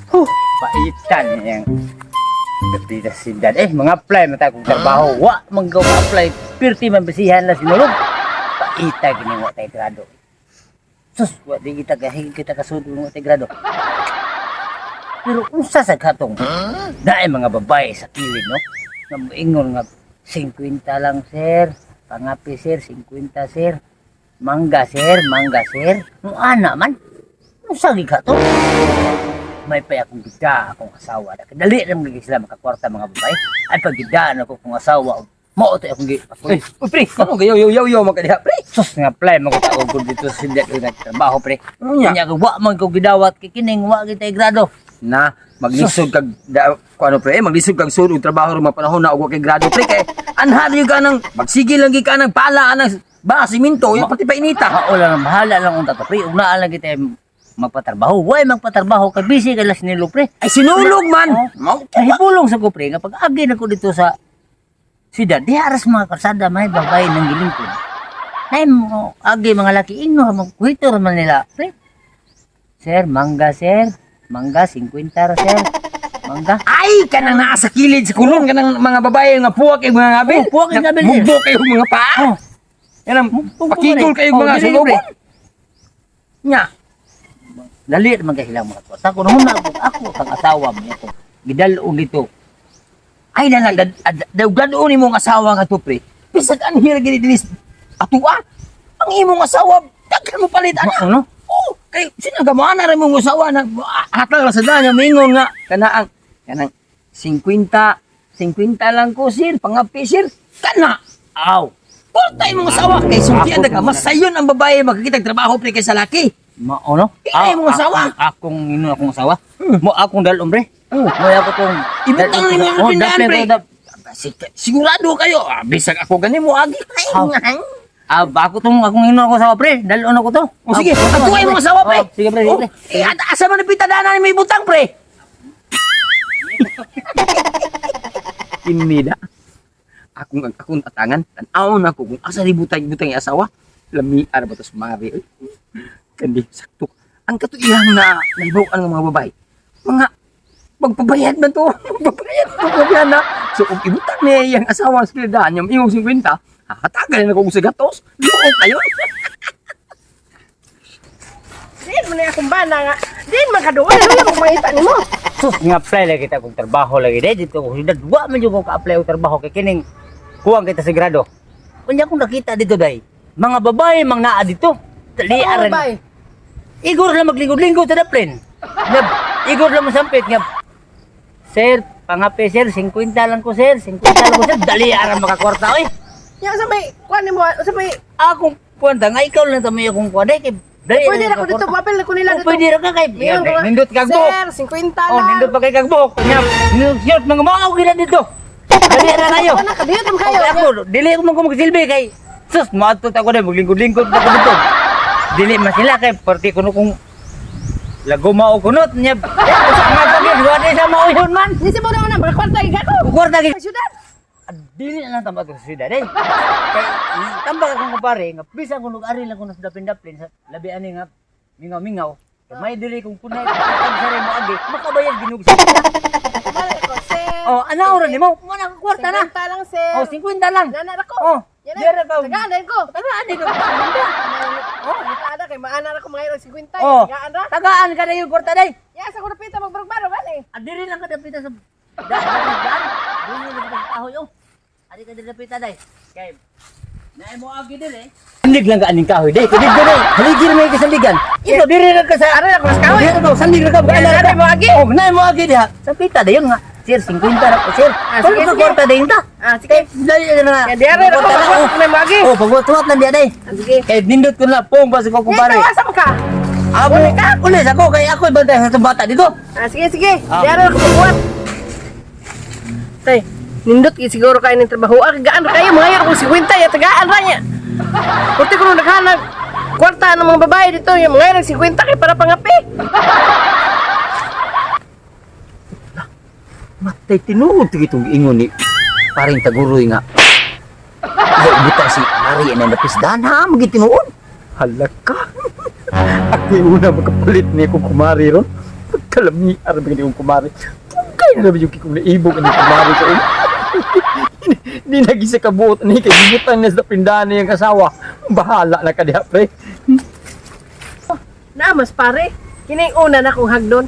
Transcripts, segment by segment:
Huh, paitan niyang Dito si Dad. Eh, mga apply man tayo kung trabaho. Wa, man ko apply. Pirti man bisihan na sinulog. Paita gini wa tayo grado. Sus, wa di kita gahig kita kasudlo wa tayo grado. Pero unsa sa katong naay mga babae sa kilid, no? Nga moingon nga 50 lang, sir. Pangapi, sir, 50, sir. Mangga, sir, mangga, sir. Nung ana man, unsa gi ka to? May pay akong gida akong asawa. Dali ra man gid sila makakwarta mga babae. Ay paggidaan ako kung asawa. Mao to akong gi. Uy, uy, pre, ano kayo yo yo yo magkadiha, pre? Sus nga apply man ko ta og dito sa sindad og nagtrabaho, pre. Unya. Unya ko wa man ko gidawat kay kining wa gid tay grado. Na maglisod kag da, kung ano pre, maglisod kag sud og trabaho ron mga panahon na og wa kay grado, pre, kay anha gyud ka nang magsige lang gyud ka nang pala anang ba simento, yung pati painita. Mao lang, bahala lang unta to, pre. Unaan lang kita magpatrabaho. Way magpatrabaho kay busy kay las nilo, pre. Ay sinulog man. Oh. Mao Nahibulong sa ko, pre, nga pag agi na ko dito sa siyudad, di aras mga kalsada may babae ng gilingkod. Nay mo agi mga laki ingo magkuhito man nila, pre. Sir, mangga sir. Mangga 50 ra sir. Mangga. Ay kanang naa sa kilid sa kulon kanang mga babae nga puwak kay mga ngabil. Oh, puwak kay ngabil, sir. Mugbo kayo mga paa. Oh, Yan ang mugbo pakigol rin. kayo Oh, mga dili, sulobon. pre. Nya. Dali man kay silang mga kwarta. Kuno na ako, ako kang asawa mo ako. Gidal-on dito. Ay na lang daw ganoon imong asawa nga to, pre. Bisag anhir gini dinis atua. Ang imong asawa daghan mo palit ana. Ano? Oh, kay sino ka mo ana ra imong asawa na hatag ra sa daan niya moingon nga kana ang kanang 50 50 lang ko sir, pangapi sir. Kana. Aw. Porta imong asawa kay sultian Ako ka mas sayon ang babae makakita trabaho pre kaysa laki. Mao no? Ikaw imong asawa. Akong ino akong asawa. Mo akong dalom pre. Mo ako tong Ibutang nimo ang Oh, tindahan, dapit, pre. Sigurado kayo, ah, bisag ako gani mo agi. Ay, Aw. Ah, ako tong akong ino akong asawa pre. Dalon ako to. O sige, Ah, atuay mo asawa, pre. Oh, sige pre, sige Oh, pre. eh, at asa man napita dana ni may butang, pre? Kinida. Akong akong tatangan, tan-aw na ko kung asa ni butang butang yung asawa. Lami ara ba tos mari. Uy. Kandi sakto. Ang katuiyang na nahibaw-an ng mga babae. Mga magpabayad man to. Magpabayad to magpabayad na. So kung ibutang niya iyang asawa sa kilidaan niya, imong 50, hatagan na kung sa gatos. Luog kayo. Diin man na akong bana nga. Diin man kaduol, ano mo mangita nimo? Sus nga apply lagi kita kung trabaho lagi de dito ko siyudad. Wa man jud ko ka-apply og trabaho kay kining kuwang kita sa grado. Unya kong nakita dito day. Mga babae mang naa dito. Dali Ano aran. bay? Igor lang maglingkod-lingkod sa daplin. Nga, igor lang masampit nga. Sir, pangape sir, 50 lang ko sir, 50 lang ko sir. Dali aran makakwarta oy. Nya sa may kuan nimo, sa may Akong kwenta nga ikaw lang tamo akong kuan kay dali pwede ra ko dito, mapil ko nila Oh, dito. pwede ra ka kay Mingon ko nga, nindot kag buhok. Sir, 50 Oh, lang. nindot pa kay kag buhok. Nya, nindot mga mao gina dito. Dali ra kayo. Ako na kadiyot man kayo. Okay, ako dili ko man ko magsilbi kay sus moadto ta ko dai maglingkod-lingkod pa ko dito. Dili man sila kay parte kuno kung laguma o kunot nya. Sa mga pagid wa di sa mao yun man. Ni si mo na mga kwarta gid ako. Kwarta gid. Sa syudad. Dili na lang tambak sa syudad eh. Kay tambak akong kumpare nga bisan kung ari lang kuno sa dapin-dapin sa labi ani nga mingaw-mingaw. Kay may dili kung kunay pag sa mo agi makabayad ginog sa. Balik ko, sir. Oh, ana ora nimo? Mo na kwarta na. 50 lang, sir. Oh, 50 lang. Nana ra ko. Oh, Yan dira ka. Tagaan din ko. Tagaan di ka. Oh, ada kay maana ra ko mga irong 50. Oh. Tagaan ra. Tagaan ka na yung kwarta day. Ya sa ko napita magbarog-barog ani. Ah, diri lang ka dapita sa daan, daan, daan. Diri lang ka kahoy oh. Ari ka diri dapita day. Kay naay mo agi diri. Sandig lang ka aning kahoy day. Kay dito day. Haligi ra may kasandigan. Ito diri lang ka sa Ari ra ko sa kahoy. Diri ka sandig ra ka. Yan, Ana ari mo agi. Oh, naay mo agi diha. Sa pita dayon nga. Sir, 50 ra ko sir. Ah, Kung sige, ka sige. kwarta dayon ta. Ah, sige. Dali na. Ya diare ra ko Kwarta na, magbuhat oh. na mo agi. Oh, pagbuhat lang diha day. Ah, sige. Kay nindot ko na pong basi ko kumpare. Ikaw, asa man ka? Amo, ulis ako kay ako bantay sa itong bata dito. Ah, sige, sige. Ah. Diyan ako magbuhat. Tay, nindot gid siguro kayo ng trabaho. Ah, gaan ra kayo mga ako 50 ya tagaan ra niya. Kurti ko nung naghanag kwarta ng mga babae dito, yung mga 50 kay para pangape. Matay tinuod to itong ingon ni paring taguroy nga. ibutang si Maria na napisdan ha, magitinuon. Hala ka. Ako yung una makapalit niya kong kumari ron. Pagkalami, aram ba kong kumari. Kaya na naman yung kikong naibog ang kumari ko. Di lagi sa kabuot ni kay gibutan niya sa pindahan niyang asawa. Bahala na ka diha, pre. Na mas pare, kini una na kong hagdon.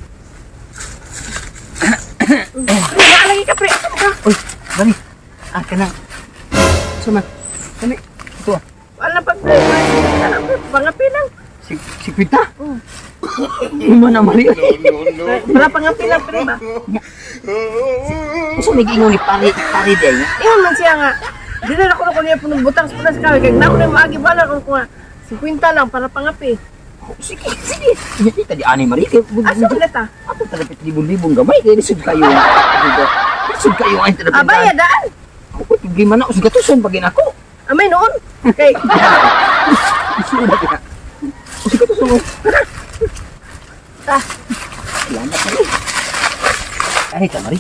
Pre, naalagi ka pre. Asa ka? Uy, Mari. Ah, kanang. Suma. Dali. Ito ah. Wala pa pre. Wala pre, pangapi lang. Si si Quinta. Ima na Mari. Wala pangapi lang pre ba? Unsa may giingon ni pare pare day nga? Ingon man siya nga. Di na ako na niya punong butang sa punas kaway kay na ako na maagi bala kung kuha 50 lang para pangapi. Oh, sige, sige. Hindi ta di ani Mari kay Asa man na ta? Ato talaga libon-libon gamay kay lisod kayo. Lisod kayo ay talaga. Abaya daan. Ako problema na usig gatuson pag ako. Amay noon. Kay Lisod na kita. Usig gatuson. ta. Salamat Mari. Ay ka Mari.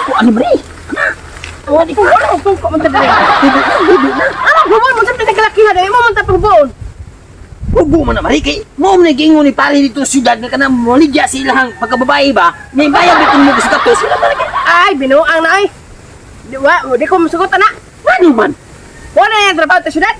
Ko ani Mari. Wala ko wala ko ko man ta dire. Ano hubo mo sa pinagkalakihan dai mo man ta pagbuon. Hubo man na Mari kay mo man giingon ni pare dito sa syudad nga kanang moligya sa ilahang pagkababae ba? May bayad bitong mo sa gatos. Wala talaga. Ay binuang na ay. Di wa di ko musugot ana. Ano man? Wala yung trabaho sa syudad.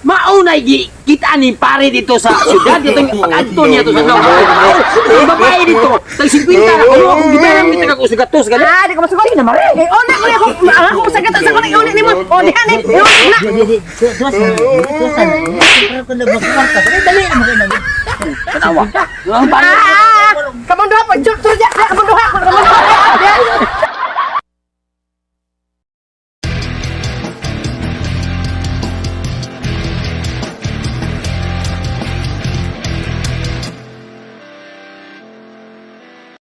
Maunay gi kita ni pare dito sa syudad dito yung pag-adto niya to sa Ang babae dito tag 50 na kuno akong gibayaran kita kag usig gatos gani. Ah, di ko masugot. Sige na, Mari. Eh, una ko ako, ang ako masagat sa ko na iuli nimo. O, di ani. Iuli na. Di, tuwasan, tuwasan. Pero kung nagmagkwarta, dali, dali naman kayo nag- Tanawa. Ang pare. Ah, kamong duha pa chok chok